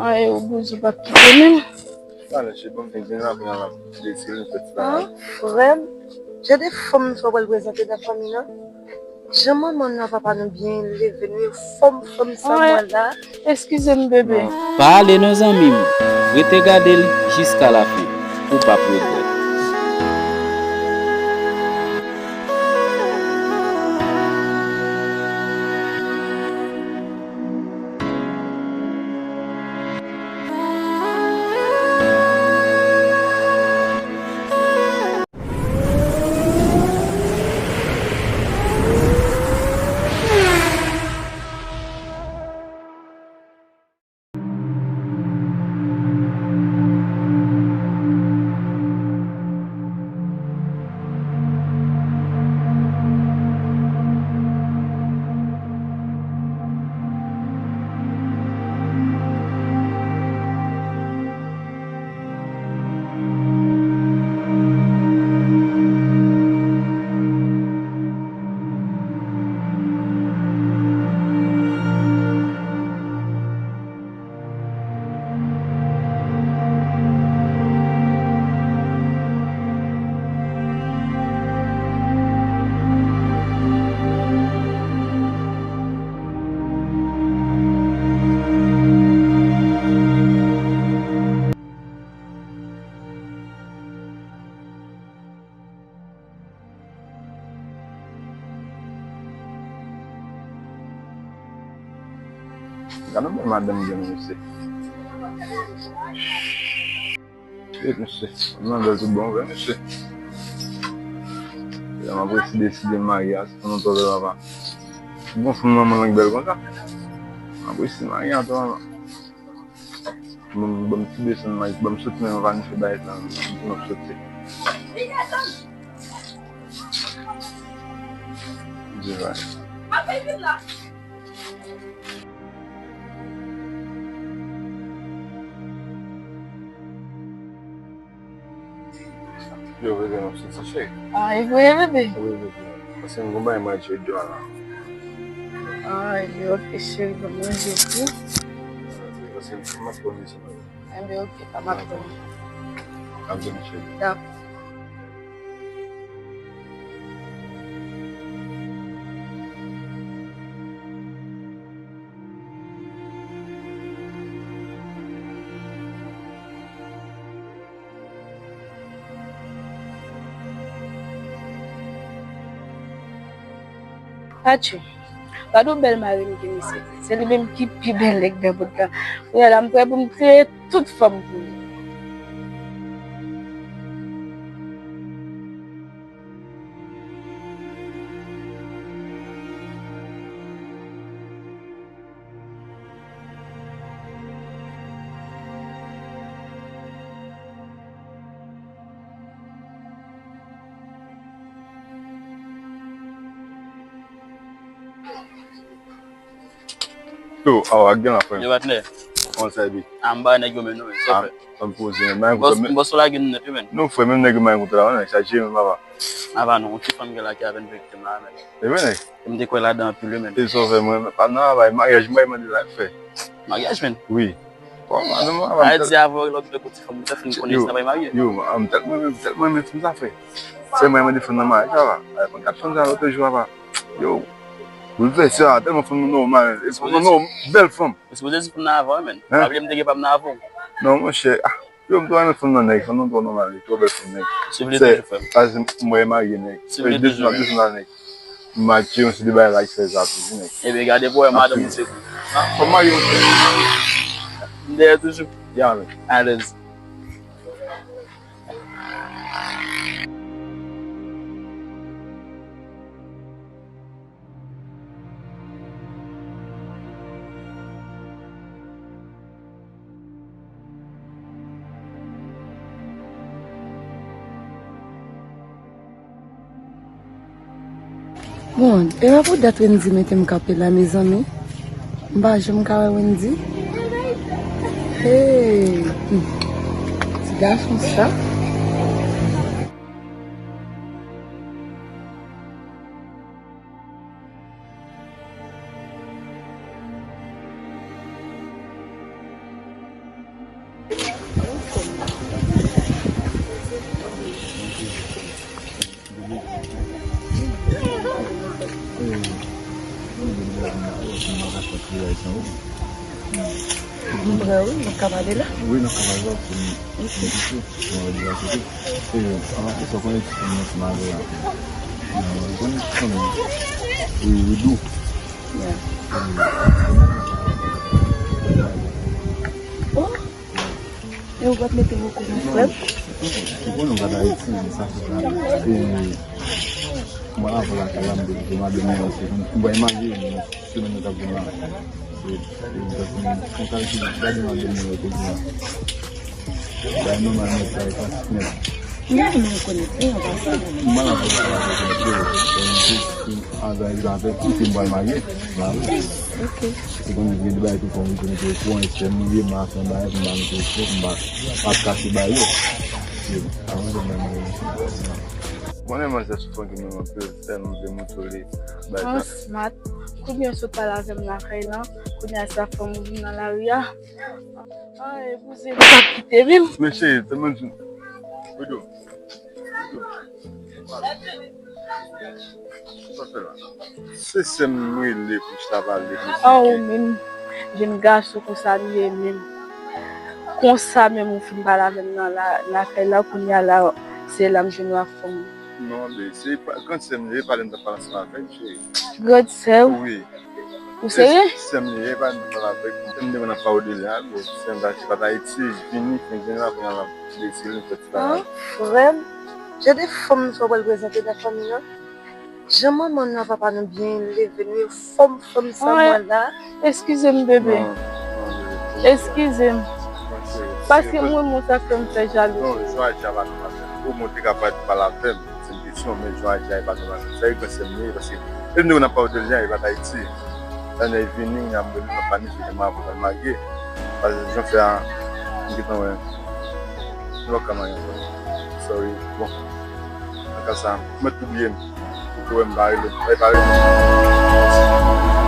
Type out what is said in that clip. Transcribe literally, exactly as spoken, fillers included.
Ay, ou bouz ou p ap kite menm. Talè, cheri, ban m vin, vin la, vin la, vin la. Ti desi, vin fè ti bagay. Frè m, jan de fanm sa w pral prezante nan fanmi nan? Jan manman nou ak papa nou byen leve nou, e fòm fanm sa mwen la. Eskize m, bebe. Pa ale non, zanmi m. Rete gade l jiska lafen. Ou p ap regrèt. Gade yon bèl madanm gen, mesye. Shit, mesye. Madanm bèl tout bon vre, mesye. M ap resi deside m marye a, se pou nou tande papa. Bon, fanm manman lang bèl konsa. M ap resi marye a, papa. Ban m, ban m ti desann, Mike. Ban m soti nan yon valiz bagay la, pou m soti. Di la. Yo, bebe, m ap soti, cheri. Ah, e vre, bebe? Wi, bebe. Paske m gon bagay manje djò la. Ah, yo, ok, cheri, bon manje tou. Paske m ap pran manje. Enben, ok, pa m ap tann. Ap vini, cheri. Dakò. Atchou, gade yon bèl mari m gen, mesye. Se li menm ki pi bèl nèg nan mond lan. Kounye a la, m prè pou m kreye tout fanm pou li. Yo, awa, gen la, frè m. Yo, patnè. Kòman sa ye? A, m ba nèg yo men non, men sa fè. An poze, men, men, bòs, men bòs la gen nèt, wi, men. Non, frè, menm nèg yo, men, kontre la, men, sa jere, men, papa. Ava non, yon ti fanm gen la ki avè n vekte m la, men. E vre, nèg? M te kwè ladan anpil, wi, men. E sa w fè, mwen, pa nan travay, maryaj, mwen, mande la fè. Maryaj, men? Wi. Bon, madanm, madanm, a di avè w, lè w gen yon ti fanm, ou te fin konnen si n ap marye. Yo, m tèlman, m tèlman renmen fanm sa, frè. Se mwen, mande fanm nan maryaj, papa. Ay, mwen, kat fanm sa, lòt jou, papa. Yo, boulvèse, a, tèlman fanm nan nòmal. E fanm nan nòmal, bèl fanm. Ou sipoze di fanm nan avan, men. Hein? Pa bliye m te gen pa m nan avan. Non, monchè. Ah, yo, m twò renmen fanm nan, nèg. Fanm nan twò nòmal, li twò bèl fanm, nèg. Sivile toujou, frè m. Paske m wè marye, nèg. Sivile toujou, nèg. M achte yon seri de bagay la ki fè sa toujou, nèg. Ebyen, gade pou wè madanm ou se kou. Ah, fò m marye, monchè. M dèyè toujou. Ya, men. Alèz. Bon, e pa pou dat Wendy mete m kanpe la, mezanmi. M pa janm ka wè Wendy. Hey! Hmm. Ti gason sa. M prè wi, nou ka pale la. Wi, nou ka pale la pou nou. Ok. Mwen di la, se tout. E, an, sa konnen ti moun nan la. Mwen konnen ti moun. Wi, wi, dou. Yeah. Oh. E ou p ap mete m okouran, frè m? Ou konnen w pa t Ayiti, men sa fè sa. E, mwen, avan lakay la, m te kite madanm mwen, se konn, m bay madanm mwen, semèn nan t ap vin la. Se, se, se, se, se, gade madanm mwen, kote la. Bay nòmal nèt la, e klasik nèt. M pa konn rekonèt li an pasan. M pa nan fòs la, rekonèt li. Anvan li pa fè kou, se m pral marye. Ba wi. Ok. Se konn gen de bagay tou fò m rekonèt yo. Pou an espè m ye, m pa fè bagay, m pa mete fòk, m pa, m pa kase bagay yo. Se, avan se m pral marye. Konnen manzè sou fon ki menm anpil, sè m vle moutre li. Bagay sa. An smat. Kounye a sot pale avè m lakay lan. Kounye a sa fè m vin nan lari a. Ay, bouzen m p ap kite vin. Men cheri, tèlman di. Doudou. Sa fè la. Se sè m rele pou chita pale, pou eksplike. Aw, menm jèn gason konsa li ye menm. Konsa menm ou fin pale avè m nan la, lakay la, kounye a la, se la m jwenn w ak fanm. Non, men se pa, gran sè m li ye, pale m t ap pale ansanm avè l, cheri. Gran sè w? Wi. Ou serye? Sè m li ye, pa nan pale avèk mwen. Sè m te konn ap pawòl de li a, bon, sè m pa, pa t Ayiti, vini, fè vini la, kounye a la, deside m fè ti bagay. Ah, frè m, jan de fanm sa w pral prezante nan fanmi an? Jan manman nou ak papa nou byen leve nou, e fanm, fanm sa mwen la. Eskize m, bebe. Non, non, bebe. Eskize m. Paske mwen, mwen sa fè m fè jalouzi. Non, jan Aja pa nan pale. Ou mwen te ka pale avè m. Se yon kesyon, men jan Aja e pa nòmal. Sa e gran sè m li ye, paske e m te konn ap pawòl de li a, e pa t Ayiti. Lane vini, y ap mele nan pami, se jan m ap pral marye. Paske jan fè a, m gentan wè. M pa ka marye ankò. Sorry. Bon. Nan ka sa, ou mèt bliye m. Ou te wè m pa rele. Ou pa rele.